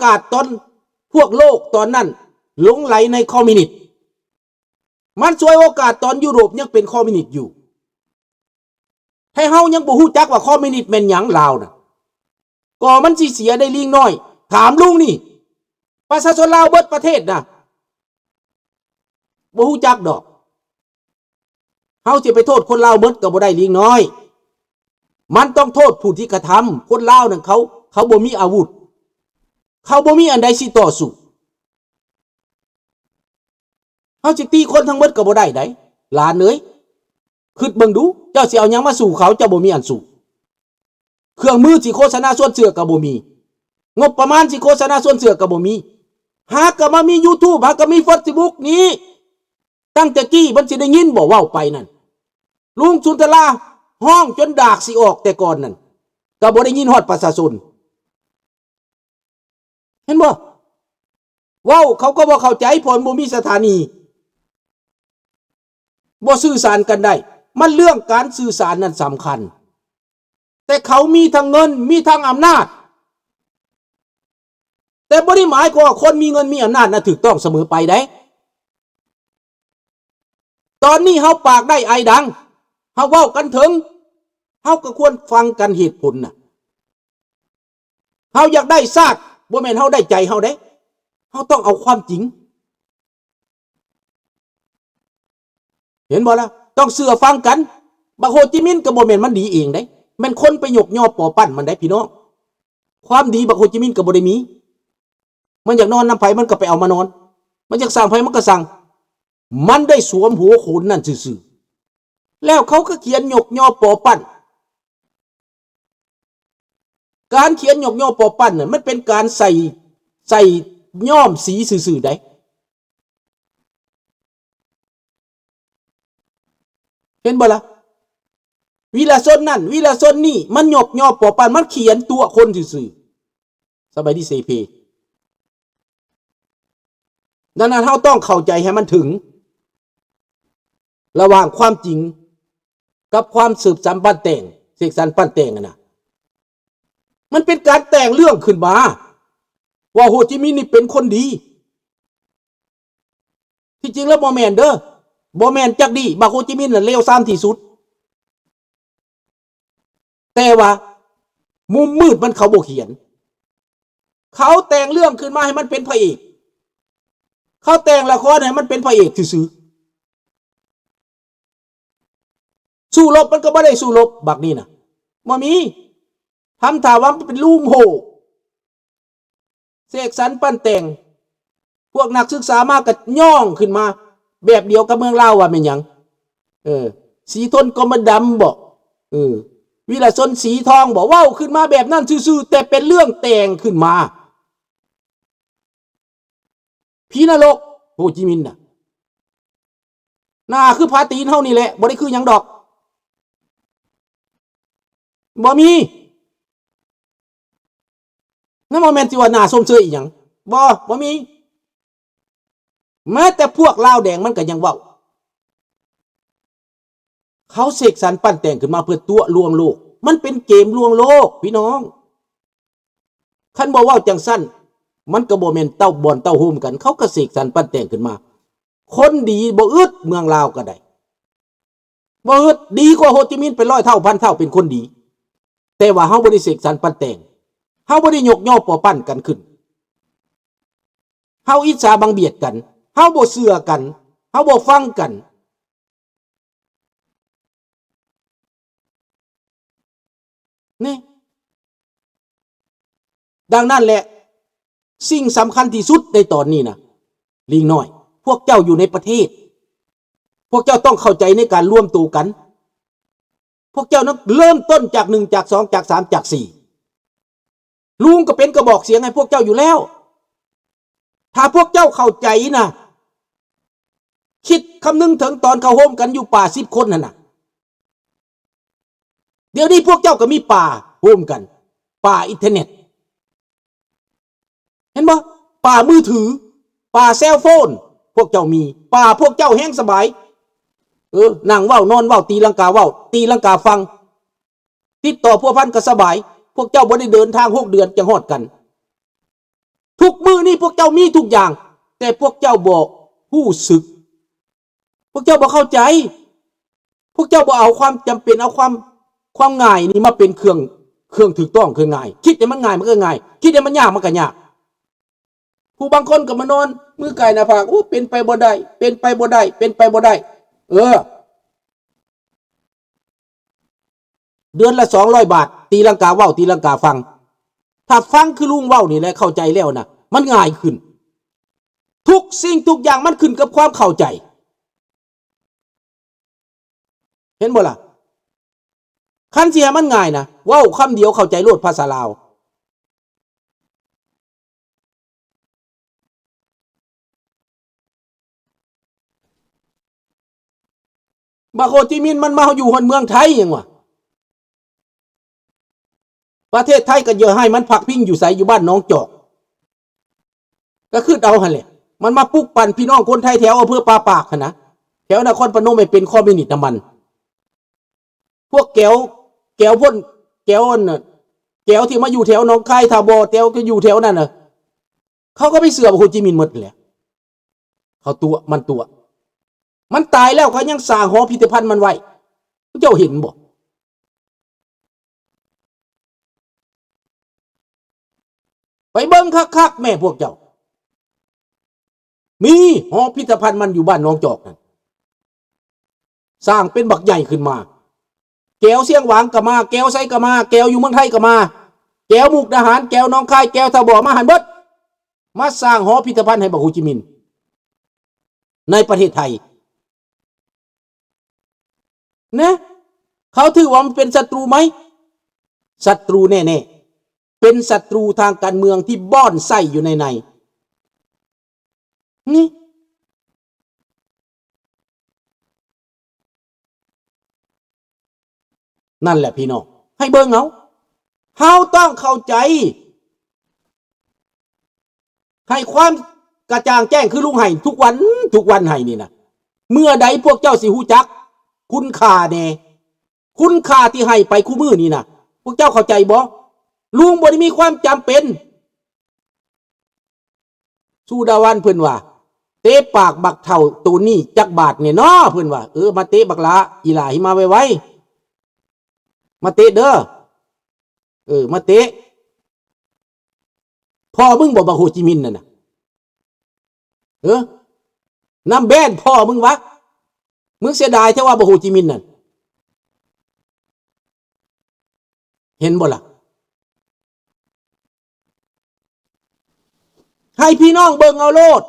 ກາດຕອນພວກໂລກຕອນນັ້ນຫຼົງໄຫຼໃນຄອມມິວນິດ, ມັນສວຍໂອກາດຕອນຢູໂຣບຍັງເປັນຄອມມິວນິດຢູ່. ແທ້ເຮົາຍັງບໍ່ຮູ້ຈັກວ່າຄອມມິວນິດແມ່ນຫຍັງລາວນະ. ກໍມັນຊິເສຍໄດ້ລິງນ້ອຍ. ຖາມລຸງນີ້, ປະຊາຊົນລາວເບິດປະເທດນະ ບໍ່ຮູ້ຈັກດອກ. ເຮົາຊິໄປໂທດຄົນລາວເບິດກໍບໍ່ໄດ້ລິງນ້ອຍ. ມັນຕ້ອງໂທດຜູ້ທີ່ກະທຳ. ຄົນລາວນັ້ນເຂົາ, ເຂົາບໍ່ມີອາວຸດ. ເຂົາບໍ່ມີອັນໃດຊິຕໍ່ສູ້. ເຮົາຊິຕີຄົນທັງເບິດກໍບໍ່ໄດ້ໃດ ຫຼານເອີຍ. ຄິດເບິ່ງດູ, ເຈົ້າຊິເອົາຫຍັງມາສູ້ເຂົາ? ເຈົ້າບໍ່ມີອັນສູ້. ເຄື່ອງມືຊິໂຄສະນາຊວນເຊື່ອກໍບໍ່ມີ. ງົບປະມານຊິໂຄສະນາຊວນເຊື່ອກໍບໍ່ມີ. ຫາກໍມາມີຢູທູບ, ຫາກໍມີເຟສບຸກນີ້. ຕັ້ງແຕ່ກີ້ມັນຊິໄດ້ຍິນບໍ່ເວົ້າໄປນັ້ນ? ລຸງສຸນທະລາຮ້ອງຈົນດາກຊິອອກແຕ່ກ່ອນນັ້ນ, ກໍບໍ່ໄດ້ຍິນຮອດປະຊາຊົນ. ເຫັນບໍ່? ເວົ້າເຂົາກໍບໍ່ເຂົ້າໃຈ ເພາະມັນບໍ່ມີສະຖານີ, ບໍ່ສື່ສານກັນໄດ້. ມັນເລື່ອງການສື່ສານນັ້ນສຳຄັນ. ແຕ່ເຂົາມີທັງເງິນ, ມີທັງອຳນາດ, ແຕ່ບໍ່ໄດ້ໝາຍຄວາມວ່າຄົນມີເງິນມີອຳນາດນະຖືກຕ້ອງສະເໝີໄປໃດ. ຕອນນີ້ເຮົາປາກໄດ້ໄອດັງ, ເຮົາເວົ້າກັນເຖິງ, ເຮົາກໍຄວນຟັງກັນເຫດຜົນນະ. ເຮົາຢາກໄດ້ຊາດ, ບໍ່ແມ່ນເຮົາໄດ້ໃຈເຮົາເດ້. ເຮົາຕ້ອງເອົາຄວາມຈິງ. ເຫັນບໍ່ລະ? ຕ້ອງເຊື່ອຟັງກັນ. ບັກໂຮຈິມິນກໍບໍ່ແມ່ນມັນດີເອງເດ້, ແມ່ນຄົນໄປຍົກຍໍປໍປັ້ນມັນໄດ໋ພີ່ນ້ອງ. ຄວາມດີບັກໂຮຈິມິນກໍບໍ່ໄດ້ມີ. ມັນຢາກນອນນຳໃຜມັນກໍໄປເອົາມານອນ, ມັນຢາກສ້າງໃຜມັນກໍສ້າງ. ມັນໄດ້ສວມຫົວໂຂນນັ້ນຊື່ໆ. ແລ້ວເຂົາກໍຂຽນຍົກຍໍປໍປັ້ນ. ການຂຽນຍົກຍໍປໍປັ້ນນັ້ນ ມັນເປັນການໃສ່ ໃສ່ຍ້ອມສີຊື່ໆໃດ໋. ເຫັນບໍ່ລະ? ວິລະຊົນນັ້ນ ວິລະຊົນນີ້ ມັນຍົກຍໍປໍປັ້ນ, ມັນຂຽນຕົວະຄົນຊື່ໆ. ສະບາຍດີເສເພ. ດັ່ງນັ້ນ ເຮົາຕ້ອງເຂົ້າໃຈໃຫ້ມັນເຖິງ ລະຫວ່າງຄວາມຈິງກັບຄວາມສືບສານປັ້ນແຕ່ງ, ເສກສານປັ້ນແຕ່ງຫັ້ນນະ. ມັນເປັນການແຕ່ງເລື່ອງຂຶ້ນມາ ວ່າໂຮຈິມິນນີ້ເປັນຄົນດີ. ທີ່ຈິງແລ້ວບໍ່ແມ່ນເດີ້, ບໍ່ແມ່ນຈັກດີ້. ບັກໂຮຈິມິນນັ້ນເລວຊາມທີ່ສຸດ. ແຕ່ວ່າມຸມມືດມັນເຂົາບໍ່ຂຽນ. ເຂົາແຕ່ງເລື່ອງຂຶ້ນມາໃຫ້ມັນເປັນພະເອກ. ເຂົາແຕ່ງລະຄອນໃຫ້ມັນເປັນພະເອກຊື່ໆ. ສູ້ລົບມັນກໍບໍ່ໄດ້ສູ້ລົບ ບັກນີ້ນະ. ບໍ່ມີ. ທຳທ່າວ່າມັນເປັນລຸງໂຫ. ເສກສັນປັ້ນແຕ່ງ, ພວກນັກສຶກສາມາກໍຍ້ອງຂຶ້ນມາແບບດຽວກັບເມືອງລາວວ່າແມ່ນຫຍັງ? ເອີ ສີທົນກໍມາດຳບໍ? ເອີ ວິລະຊົນສີທອງບໍ? ເວົ້າຂຶ້ນມາແບບນັ້ນຊື່ໆ ແຕ່ເປັນເລື່ອງແຕ່ງຂຶ້ນມາ. ຜີນະລົກ ໂຮຈິມິນນະ. ໜ້າຄືພາຕີນເຮົານີ້ແຫຼະ, ບໍ່ໄດ້ຄືຫຍັງດອກ. ບໍ່ມີ. ນັ້ນບໍ່ແມ່ນຊິວ່າໜ້າຊົມເຊີຍອີ່ຫຍັງ. ບໍ່, ບໍ່ມີ. ແມ້ແຕ່ພວກລາວແດງມັນກໍຍັງເວົ້າ. ເຂົາເສກສັນປັ້ນແຕ່ງຂຶ້ນມາເພື່ອຕົວະລວງໂລກ. ມັນເປັນເກມລວງໂລກ ພີ່ນ້ອງ. ຄັນບໍ່ເວົ້າຈັ່ງຊັ້ນ ມັນກໍບໍ່ແມ່ນເຕົ້າບ່ອນເຕົ້າໂຮມກັນ. ເຂົາກໍເສກສັນປັ້ນແຕ່ງຂຶ້ນມາ. ຄົນດີບໍ່ອຶດເມືອງລາວກໍໄດ້. ບໍ່ອຶດ, ດີກວ່າໂຮຈິມິນເປັນຮ້ອຍເທົ່າພັນເທົ່າ, ເປັນຄົນດີ. ແຕ່ວ່າເຮົາບໍ່ໄດ້ເສກສັນປັ້ນແຕ່ງ, ເຮົາບໍ່ໄດ້ຍົກຍໍປໍປັ້ນກັນຂຶ້ນ, ເຮົາອິດສາບັງບຽດກັນ, ເຮົາບໍ່ເຊື່ອກັນ, ເຮົາບໍ່ຟັງກັນ. ນີ້. ດັ່ງນັ້ນແຫຼະ ສິ່ງສຳຄັນທີ່ສຸດໃນຕອນນີ້ນະ ລິງນ້ອຍ, ພວກເຈົ້າຢູ່ໃນປະເທດ, ພວກເຈົ້າຕ້ອງເຂົ້າໃຈໃນການລວມໂຕກັນ. ພວກເຈົ້ານັ້ນເລີ່ມຕົ້ນຈາກໜຶ່ງ, ຈາກສອງ, ຈາກສາມ, ຈາກສີ່. ລຸງກໍເປັນກະບອກສຽງໃຫ້ພວກເຈົ້າຢູ່ແລ້ວ. ຖ້າພວກເຈົ້າເຂົ້າໃຈນະ, ຄິດຄຳນຶງເຖິງຕອນເຂົາໂຮມກັນຢູ່ປ່າສິບຄົນຫັ້ນນະ. ດຽວນີ້ພວກເຈົ້າກໍມີປ່າໂຮມກັນ, ປ່າອິນເຕີເນັດ. ເຫັນບໍ່? ປ່າມືຖື, ປ່າເຊລໂຟນ, ພວກເຈົ້າມີ. ປ່າພວກເຈົ້າແຮງສະບາຍ. ເອີ, ນັ່ງເວົ້າ, ນອນເວົ້າ, ຕີລັງກາເວົ້າ, ຕີລັງກາຟັງ. ຕິດຕໍ່ພົວພັນກໍສະບາຍ. ພວກເຈົ້າບໍ່ໄດ້ເດີນທາງຫົກເດືອນຈັ່ງຮອດກັນ. ທຸກມື້ນີ້ພວກເຈົ້າມີທຸກຢ່າງ ແຕ່ພວກເຈົ້າບໍ່ຮູ້ສຶກ ພວກເຈົ້າບໍ່ເຂົ້າໃຈ ພວກເຈົ້າບໍ່ເອົາຄວາມຈຳເປັນ ເອົາຄວາມ ຄວາມງ່າຍນີ້ມາເປັນເຄື່ອງ ເຄື່ອງຖືກຕ້ອງ ເຄື່ອງງ່າຍ. ຄິດໃຫ້ມັນງ່າຍ ມັນກໍງ່າຍ ຄິດໃຫ້ມັນຍາກ ມັນກໍຍາກ. ຜູ້ບາງຄົນກໍມານອນມືໄກ່ໜ້າຜາກ ໂອ້ ເປັນໄປບໍ່ໄດ້ ເປັນໄປບໍ່ໄດ້ ເປັນໄປບໍ່ໄດ້. ເອີ ເດືອນລະສອງຮ້ອຍບາດ ຕີລັງກາເວົ້າ ຕີລັງກາຟັງ. ຖ້າຟັງຄືລຸງເວົ້ານີ້ແຫຼະ ເຂົ້າໃຈແລ້ວນະ ມັນງ່າຍຂຶ້ນ. ທຸກສິ່ງທຸກຢ່າງມັນຂຶ້ນກັບຄວາມເຂົ້າໃຈ. ເຫັນບໍ່ລະ? ຄັນຊິໃຫ້ມັນງ່າຍນະ ເວົ້າຄຳດຽວເຂົ້າໃຈໂລດພາສາລາວ. ບັກໂຮຈິມິນມັນມາຢູ່ຮອດເມືອງໄທຫຍັງວະ? ປະເທດໄທກໍຢ່າໃຫ້ມັນພັກພິງຢູ່ໃສ ຢູ່ບ້ານໜອງຈອກ ກໍຄິດເອົາຫັ້ນແຫຼະ. ມັນມາປຸກປັ່ນພີ່ນ້ອງຄົນໄທແຖວອຳເພີປາປາກຫັ້ນນະ ແຖວນະຄອນພະນົມໃຫ້ເປັນຄອມມິວນິດນຳມັນ. ພວກແກວ ແກວພົ້ນ ແກວອັນ ແກວທີ່ມາຢູ່ແຖວໜອງຄາຍ ທ່າບໍ່ ແຖວທີ່ຢູ່ແຖວນັ້ນນະ ເຂົາກໍໄປເຊື່ອບັກໂຮຈິມິນໝົດແຫຼະ. ເຂົາຕົວະ ມັນຕົວະ ມັນຕາຍແລ້ວເຂົາຍັງສ້າງຫໍພິພິທະພັນມັນໄວ້. ເຈົ້າເຫັນບໍ່? ໄປເບິ່ງຄັກໆ ແມ່ພວກເຈົ້າ ມີຫໍພິພິທະພັນມັນຢູ່ບ້ານໜອງຈອກນັ້ນ ສ້າງເປັນບັກໃຫຍ່ຂຶ້ນມາ. ແກວຊຽງຫວາງກໍມາ ແກວໄຊກໍມາ ແກວຢູ່ເມືອງໄທກໍມາ ແກວມຸກດາຫານ ແກວໜອງຄາຍ ແກວທ່າບໍ່ ມາຫັ້ນເບິດ. ມາສ້າງຫໍພິພິທະພັນໃຫ້ບັກໂຮຈິມິນໃນປະເທດໄທນະ. ເຂົາຖືວ່າມັນເປັນສັດຕູໄໝ? ສັດຕູແນ່ໆ ເປັນສັດຕູທາງການເມືອງທີ່ບ່ອນໄສ້ຢູ່ໃນໃນນີ້. ນັ້ນແຫຼະພີ່ນ້ອງ ໃຫ້ເບິ່ງເອົາ. ເຮົາຕ້ອງເຂົ້າໃຈ ໃຫ້ຄວາມກະຈ່າງແຈ້ງ ຄືລຸງໃຫ້ທຸກວັນ ທຸກວັນໃຫ້ນີ້ນະ. ເມື່ອໃດພວກເຈົ້າຊິຮູ້ຈັກຄຸນຄ່າແດ່? ຄຸນຄ່າທີ່ໃຫ້ໄປຄູ່ມື້ນີ້ນະ ພວກເຈົ້າເຂົ້າໃຈບໍ່? ລຸງບໍ່ໄດ້ມີຄວາມຈຳເປັນ ສຸດາວັນ ເພິ່ນວ່າ ເຕະປາກບັກເຖົ້າໂຕນີ້ຈັກບາດແດ່ນໍ ເພິ່ນວ່າ. ເອີ ມາເຕະບັກຫຼ້າ ອີຫຼ້າ ໃຫ້ມາໄວໆ ມາເຕະເດີ. ເອີ ມາເຕະ ພໍ່ມຶງບໍ່ ບັກໂຮຈິມິນນັ້ນນະ? ເອີ ນຳແບນພໍ່ມຶງວະ? ມຶງເສຍດາຍແທ້ວ່າ ບັກໂຮຈິມິນນັ້ນ ເຫັນບໍ່ລະ? ໃຫ້ພີ່ນ້ອງເບິ່ງເອົາໂລດ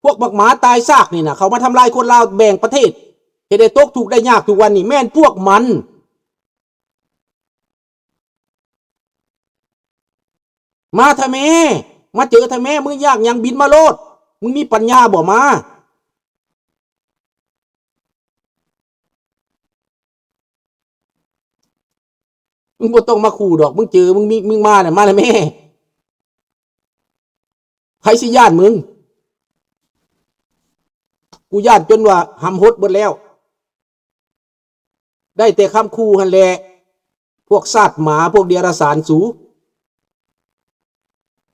ພວກບັກໝາຕາຍຊາກນີ້ນະ ເຂົາມາທຳລາຍຄົນລາວ ແບ່ງປະເທດ ເຮັດໃຫ້ຕົກທຸກໄດ້ຍາກທຸກວັນນີ້ ແມ່ນພວກມັນ. ມາແທ້ແມ້ ມາເຈີແທ້ແມ້ ມຶງຢາກຫຍັງບິນມາໂລດ ມຶງມີປັນຍາບໍ່ ມາ. ມຶງບໍ່ຕ້ອງມາຂູ່ດອກ ມຶງເຈີ ມຶງມີ ມຶງມາແລ້ວ ມາແລ້ວແມ້ ໃຜຊິຢ້ານມຶງ? ກູຢ້ານຈົນວ່າຫຳຫົດເບິດແລ້ວ. ໄດ້ແຕ່ຄຳຂູ່ຫັ້ນແຫຼະ ພວກຊາດໝາ ພວກເດຍລະສານສູ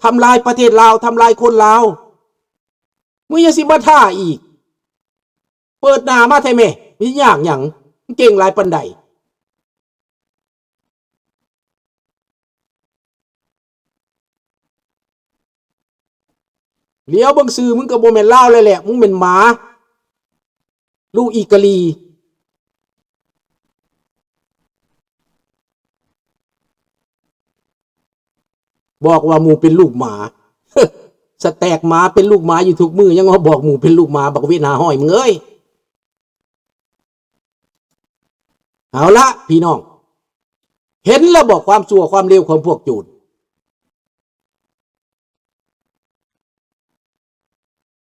ທຳລາຍປະເທດລາວ ທຳລາຍຄົນລາວ ມຶງຍັງຊິມາທ້າອີກ. ເປີດໜ້າມາແທ້ແມ້ ມີຍາກຫຍັງ ເກັ່ງຫຼາຍປານໃດ? ຫຼຽວເບິ່ງຊື່ ມຶງກໍບໍ່ແມ່ນລາວແລ້ວແຫຼະ ມຶງແມ່ນໝາ ລູກອີກາລີ. ບອກວ່າໝູເປັນລູກໝາ ສະແຕກໝາເປັນລູກໝາຢູ່ທຸກມື້ ຍັງມາບອກໝູເປັນລູກໝາ ບັກເວນຫ້າຮ້ອຍ ມຶງເອີຍ. ເອົາລະ ພີ່ນ້ອງ ເຫັນແລ້ວບໍ່ ຄວາມຊົ່ວຄວາມເລວຂອງພວກໂຈນ?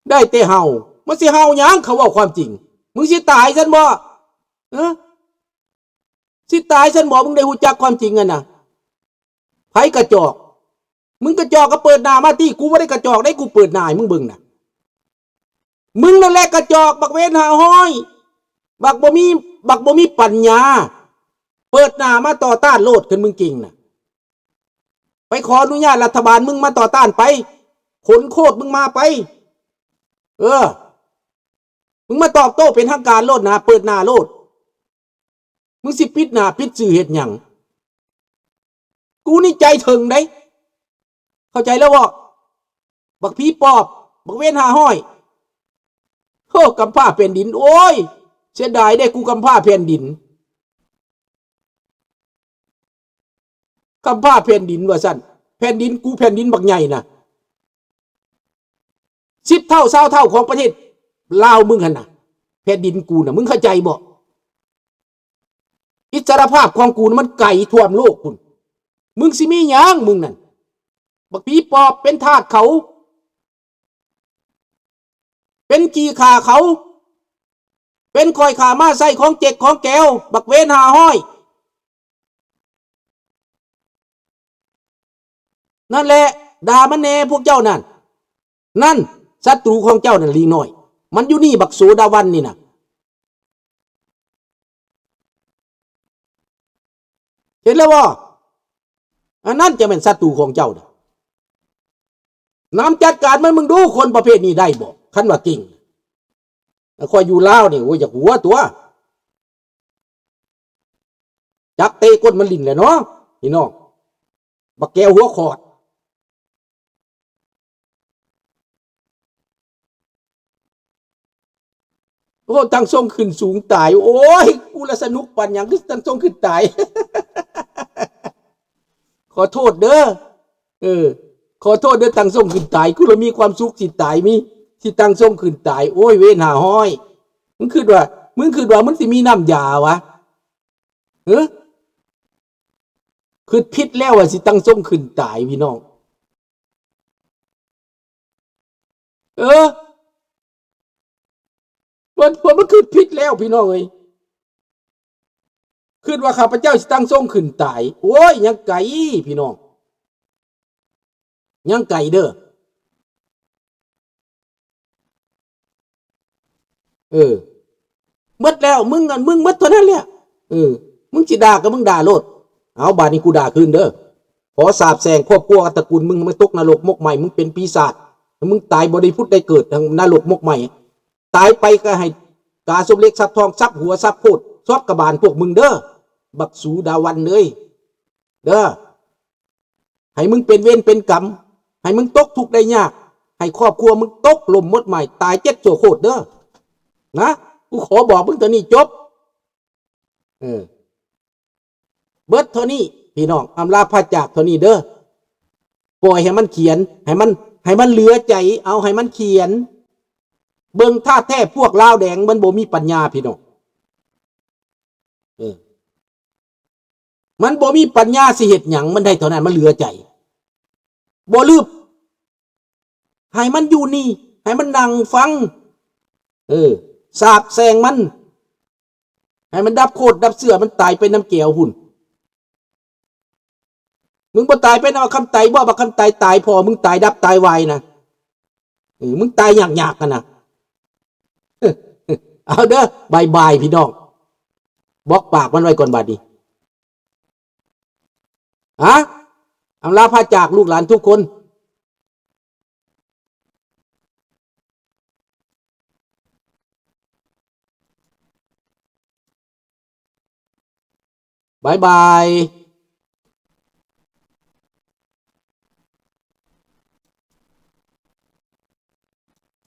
ໄດ້ແຕ່ເຫົ່າ ມັນຊິເຫົ່າຫຍັງ? ເຂົາເວົ້າຄວາມຈິງ ມຶງຊິຕາຍຊັ້ນບໍ່? ເອີ ຊິຕາຍຊັ້ນບໍ່? ມຶງໄດ້ຮູ້ຈັກຄວາມຈິງຫັ້ນນະ ໃຜກະຈອກ? ມຶງກະຈອກກໍເປີດໜ້າມາຕິ ກູບໍ່ໄດ້ກະຈອກເດ້ ກູເປີດໜ້າໃຫ້ມຶງເບິ່ງນະ. ມຶງນັ້ນແຫຼະກະຈອກ ບັກເວນຫ້າຮ້ອຍ ບັກບໍ່ມີ ບັກບໍ່ມີປັນຍາ ເປີດໜ້າມາຕໍ່ຕ້ານໂລດ ຄັນມຶງເກັ່ງນະ. ໄປ ไปขออนุญาตรัฐบาล มึงมาต่อต้านไป ขนโคตรมึงมาไป เออ มึงมาตอบโต้เป็นทางการโลดนะ เปิดหน้าโลด มึงสิปิดหน้าปิดซื่อเฮ็ดหยัง กูนี่ใจถึงเด้ เข้าใจแล้วบ่ บักผีปอบ บักเวนห้าร้อย โอ้ กำพร้าแผ่นดิน โอ้ย เสียดายเด้ กูกำพร้าแผ่นดิน กำพร้าแผ่นดินว่าซั่น แผ่นดินกูแผ่นดินบักใหญ่นะ สิบเท่า ซาวเท่าของประเทศลาวมึงหั่นน่ะ แผ่นดินกูน่ะ มึงเข้าใจบ่ อิสรภาพของกูน่ะมันไกลท่วมโลกพุ้น มึงสิมีหยังมึงนั่น บักผีปอบเป็นทาสเขา เป็นขี้ข้าเขา เป็นข้อยข้าม้าไส้ของเจ๊กของแกว บักเวนห้าร้อย นั่นแหละ ด่ามันแหน่พวกเจ้านั่น นั่น ศัตรูของเจ้านั่น ลิงน้อย มันอยู่นี่ บักโสดาบันนี่น่ะ เห็นแล้วบ่ อันนั้นจะแม่นศัตรูของเจ้าเด้ นำจัดการมัน มึงดูคนประเภทนี้ได้บ่ คันว่าเก่ง แล้วข้อยอยู่ลาวนี่ โอ้ย อยากหัวตัว จักเตะก้นมันลิ้นแหละเนาะ พี่น้อง บักแก้วหัวขอด โอ้ ตั้งทรงขึ้นสูงตาย โอ้ย กูละสนุกปานหยัง คือตั้งทรงขึ้นตาย ขอโทษเด้อ เออ ขอโทษเด้อ ตั้งทรงขึ้นตาย กูละมีความสุขสิตาย มี สิตั้งทรงขึ้นตาย โอ้ย เวนห้าร้อย มึงคิดว่า มึงคิดว่ามึงสิมีน้ำยาวะ เฮ้อ คิดผิดแล้วว่าสิตั้งทรงขึ้นตาย พี่น้อง เออ พวก พวกมันคิดผิดแล้ว พี่น้องเอ้ย คิดว่าข้าพเจ้าสิตั้งทรงขึ้นตาย โอ้ย ยังไกล พี่น้อง ยังไกลเด้อ เออ หมดแล้ว มึง มึงหมดเท่านั้นแหละ เออ มึงสิด่าก็มึงด่าโลด เอา บาดนี้กูด่าคืนเด้อ ขอสาปแช่งครอบครัวตระกูลมึง มึงตกนรกมกไหม้ มึงเป็นปีศาจ มึงตายบ่ได้ผุดได้เกิด นรกมกไหม้ ตายไปก็ให้กาสบเหล็กสับทอง สับหัว สับโพด สับกระบาลพวกมึงเด้อ บักสูดาวันเอ้ย เด้อ ให้มึงเป็นเวรเป็นกรรม ให้มึงตกทุกข์ได้ยาก ให้ครอบครัวมึงตกล่มหมดไหม้ ตายเจ็ดชั่วโคตรเด้อ นะ กูขอบอกมึงเท่านี้จบ เออ เบิดเท่านี้ พี่น้อง อำลาพระจากเท่านี้เด้อ ปล่อยให้มันเขียน ให้มัน ให้มันเหลือใจ เอาให้มันเขียน เบิ่งท่าแท้พวกลาวแดงมันบ่มีปัญญา พี่น้อง เออ มันบ่มีปัญญาสิเฮ็ดหยัง มันได้เท่านั้น มันเหลือใจ บ่ลืบ ให้มันอยู่นี่ ให้มันนั่งฟัง เออ สาปแช่งมัน ให้มันดับโคตรดับเสื้อ มันตายไปนำแก้วพุ้น มึงบ่ตายไปนำบักคำไตบ่ บักคำไตตายพ่อมึงตายดับตายวายนะ เออ มึงตายยากๆ หั่นนะ เอาเด้อ บายบาย พี่น้อง บล็อกปากมันไว้ก่อนบัดนี้ ฮะ อำลาพระจากลูกหลานทุกคน บายบาย